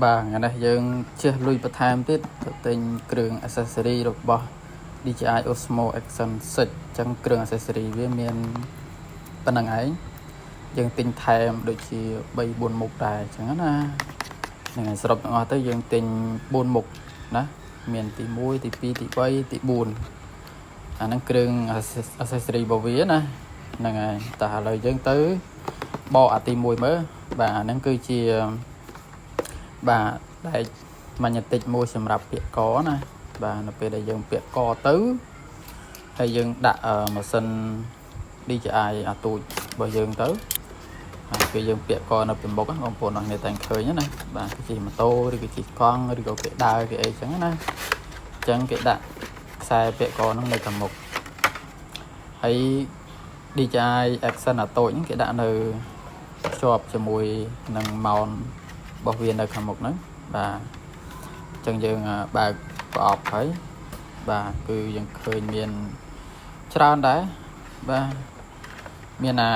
បាទថ្ងៃនេះយើងជះលុយបន្ថែមទៀតទៅទិញគ្រឿង accessory របស់ DJI Osmo Action 6អញ្ចឹងគ្រឿង accessory វាមានប៉ុណ្្នឹងឯងយើងទិញថែមដូចជា3 4មុខដែរអញ្ចឹងណាហ្នឹងហើយសរុបទាំងអស់ទៅយើងទិញ4មុខណាមានទី1ទី2ទី3ទី4អាហ្នឹងគ្រឿង accessory របស់វាណាហ្នឹងហើយតោះឥឡូវយើងទៅបកអាទី1មើលបាទអាហ្នឹងគឺជា បាទដែក magnetic មួយសម្រាប់ពាក់កណាបាទនៅពេលដែលយើងពាក់កទៅហើយយើងដាក់ម៉ាស៊ីន DJI អាទូចរបស់យើងទៅហើយពេលយើងពាក់កនៅពីមុខបងប្អូនអរគ្នាតែឃើញណាបាទគេជិះម៉ូតូឬក៏ជិះកង់ឬក៏គេដើរគេអីចឹងណាអញ្ចឹងគេដាក់ខ្សែពាក់កហ្នឹងនៅខាងមុខហើយ DJI Action អាតូចហ្នឹងគេដាក់នៅភ្ជាប់ជាមួយនឹង mount របស់វានៅខាងមុខហ្នឹងបាទអញ្ចឹងយើងបើកប្រអប់ហើយបាទគឺយើងឃើញមានច្រើនដែរបាទមានអា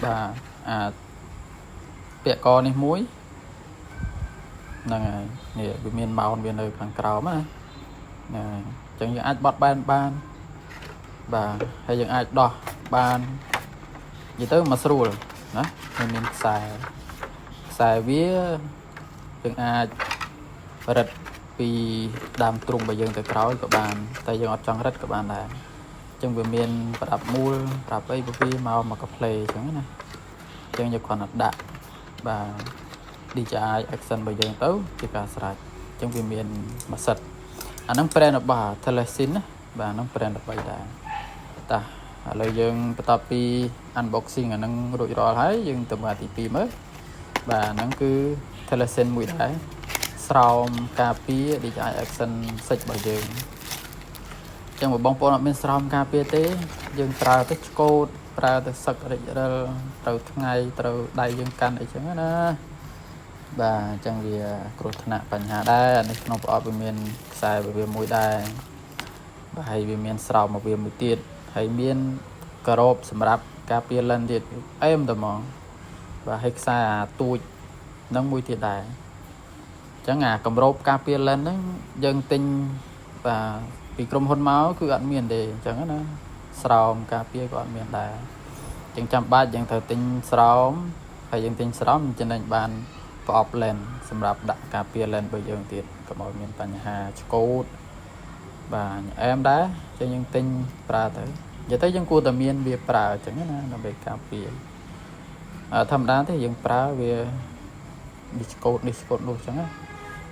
បាទអាពាក់កនេះមួយហ្នឹងហើយនេះវាមាន mount វានៅខាងក្រោមណាហ្នឹងហើយអញ្ចឹងយើងអាចបត់បែនបានបាទហើយយើងអាចដោះបាននិយាយទៅមកស្រួលណាវាមានខ្សែខ្សែវាយើងអាចរឹតពីដើមទ្រូងរបស់យើងទៅក្រោយក៏បាន តែយើងអត់ចង់រឹតក៏បានដែរអញ្ចឹងវាមានប្រដាប់មូលប្រដាប់អីវាមកមកកាផ្លេអញ្ចឹងណាអញ្ចឹងយើងគ្រាន់តែដាក់បាទ DJI Action របស់យើងទៅជាការស្រេចអញ្ចឹងវាមានមួយសិតអាហ្នឹង brand របស់ Telesin ណាបាទហ្នឹង brand ល្បីដែរតាឥឡូវយើងបន្ទាប់ពី unboxing អាហ្នឹងរួចរាល់ហើយយើងទៅមើលទី2មើលបាទហ្នឹងគឺ Telesin មួយដែរស្រោមការពារ DJI Action 6របស់យើងអញ្ចឹងបើបងប្អូនអត់មានស្រោមការពារទេ យើងប្រើទៅឆ្កូតប្រើទៅសឹករិចរិលត្រូវថ្ងៃត្រូវដៃយើងកាន់អីចឹងណាបាទអញ្ចឹងវាគ្រោះថ្នាក់បញ្ហាដែរអានេះក្នុងប្រអប់វាមានខ្សែវាមួយដែរបាទហើយវាមានស្រោមមកវាមួយទៀតហើយមានការ៉ូបសម្រាប់ការពារ lens ទៀតអេមតែហ្មងបាទហើយខ្សែអាទូចនឹងមួយទៀតដែរអញ្ចឹងអាកម្របការពារ lens ហ្នឹងយើងទិញបាទពីក្រុមហ៊ុនមកគឺអត់មានទេអញ្ចឹងណាស្រោមការពារក៏អត់មានដែរអញ្ចឹងចាំបាច់យើងត្រូវទិញស្រោមហើយយើងទិញស្រោមចំណេញបានប្រអប់ lens សម្រាប់ដាក់ការពារ lens របស់យើងទៀតកុំឲ្យមានបញ្ហាឆ្កូតបាទអែមដែរអញ្ចឹងយើងទិញប្រើទៅនិយាយទៅយើងគួរតែមានវាប្រើអញ្ចឹងណាដើម្បីការពារធម្មតាទេយើងប្រើវានេះឆ្កូតនេះឆ្កូតនោះអញ្ចឹងណា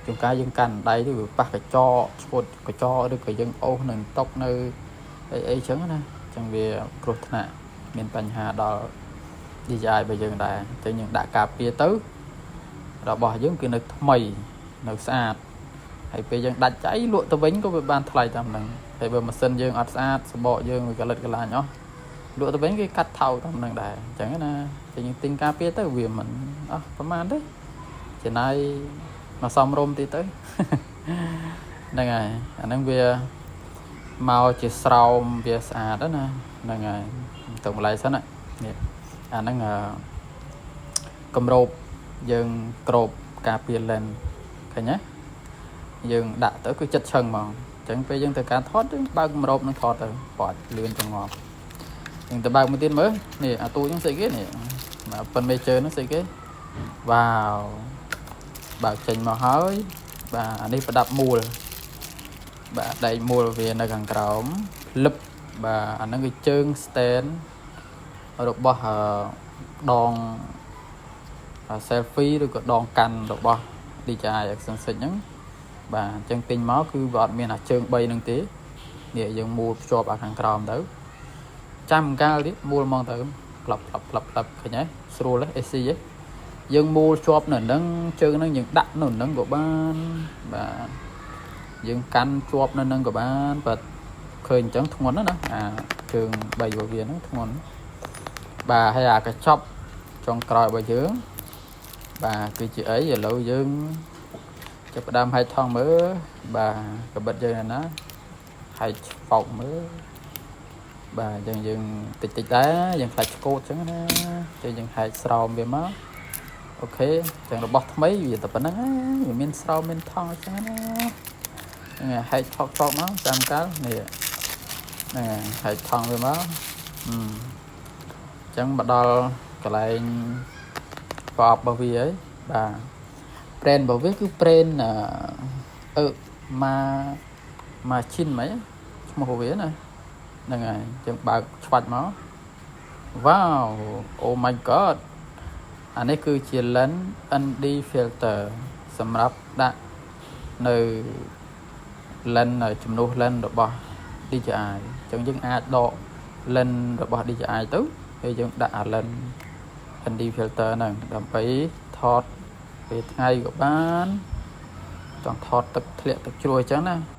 ជួនកាលយើងកាន់ដៃទៅវាប៉ះកញ្ចក់ឆ្កូតកញ្ចក់ឬក៏យើងអូសនឹងតុកនៅអីអីចឹងណាអញ្ចឹងវាគ្រោះថ្នាក់មានបញ្ហាដល់ DJI របស់យើងដែរអញ្ចឹងយើងដាក់ការពារទៅរបស់យើងគឺនៅថ្មីនៅស្អាតហើយពេលយើងដាច់ចៃលក់ទៅវិញក៏វាបានថ្លៃតាមហ្នឹងហើយបើម៉ាស៊ីនយើងអត់ស្អាតសបកយើងវាកលិតកលាញអស់លក់ទៅវិញគេកាត់ថោកតាមហ្នឹងដែរអញ្ចឹងណាតែយើងទិញការពារទៅវាមិនអស់ប្រហែលទេចំណាយមកសំរុំទៀតទៅហ្នឹងហើយអាហ្នឹងវាមកជាស្រោមវាស្អាតណាហ្នឹងហើយទៅម្ល៉េះសិនណានេះអាហ្នឹងគម្របយើងក្របការពារ lens ឃើញទេយើងដាក់ទៅគឺចិត្តឆឹងហ្មងអញ្ចឹងពេលយើងទៅការថតយើងបើកគម្របនឹងថតទៅប៉ាច់លឿនចងប់យើងទៅបើកមួយទៀតមើលនេះអាទូហ្នឹងស្អីគេនេះមកប៉ុន major ហ្នឹងស្អីគេវ៉ាវបើកចេញមកហើយបាទអានេះប្រដាប់មូលបាទដែកមូលវានៅខាងក្រោមភ្លឹបបាទអាហ្នឹងគឺជើង stand របស់ដង selfie ឬក៏ដងកាន់របស់ DJI Action 6ហ្នឹងបាទអញ្ចឹងទិញមកគឺវាអត់មានអាជើង3ហ្នឹងទេនេះយើងមូលភ្ជាប់អាខាងក្រោមទៅចាំកាលទៀតមូលហ្មងទៅផ្លាប់ផ្លាប់ផ្លាប់ផ្លាប់ឃើញទេស្រួលទេ AC ទេយើងមូលជាប់នៅហ្នឹងជើងហ្នឹងយើងដាក់នៅហ្នឹងក៏បានបាទយើងកាន់ជាប់នៅហ្នឹងក៏បានបាទឃើញអញ្ចឹងធ្ងន់ណាស់ណាអាជើង3របស់វាហ្នឹងធ្ងន់បាទហើយអាកញ្ចប់ចុងក្រោយរបស់យើងបាទគឺជាអីឥឡូវយើងចាប់ផ្ដើមហែកថងមើលបាទកបិតយើងណាហែកហ្វោកមើលបាទអញ្ចឹងយើងតិចតិចដែរយើងខ្លាចឆ្កូតអញ្ចឹងណាចឹងយើងហែកស្រោមវាមក OK ចឹងរបស់ថ្មីវាតែប៉ុណ្្នឹងឯងវាមានស្រោមមានថង់អញ្ចឹងណាហ្នឹងហើយហែកថកថកមកតាមកាលនេះហ្នឹងហើយហែកថង់វាមកអឺអញ្ចឹងមកដល់កន្លែងប្រអប់របស់វាហើយបាទ brand របស់វាគឺ brand អឺម៉ាម៉ាឈិនហ្មងឈ្មោះវាណាហ្នឹងហើយអញ្ចឹងបើកឆ្វាច់មកវ៉ាវ Oh my god អានេះគឺជា lens ND filter សម្រាប់ដាក់នៅ lens ជំនួស lens របស់ DJI អញ្ចឹងយើងអាចដក lens របស់ DJI ទៅហើយយើងដាក់អា lens ND filter ហ្នឹងដើម្បីថតពេលថ្ងៃក៏បានចង់ថតទឹកធ្លាក់ទឹកជ្រោះអញ្ចឹងណា។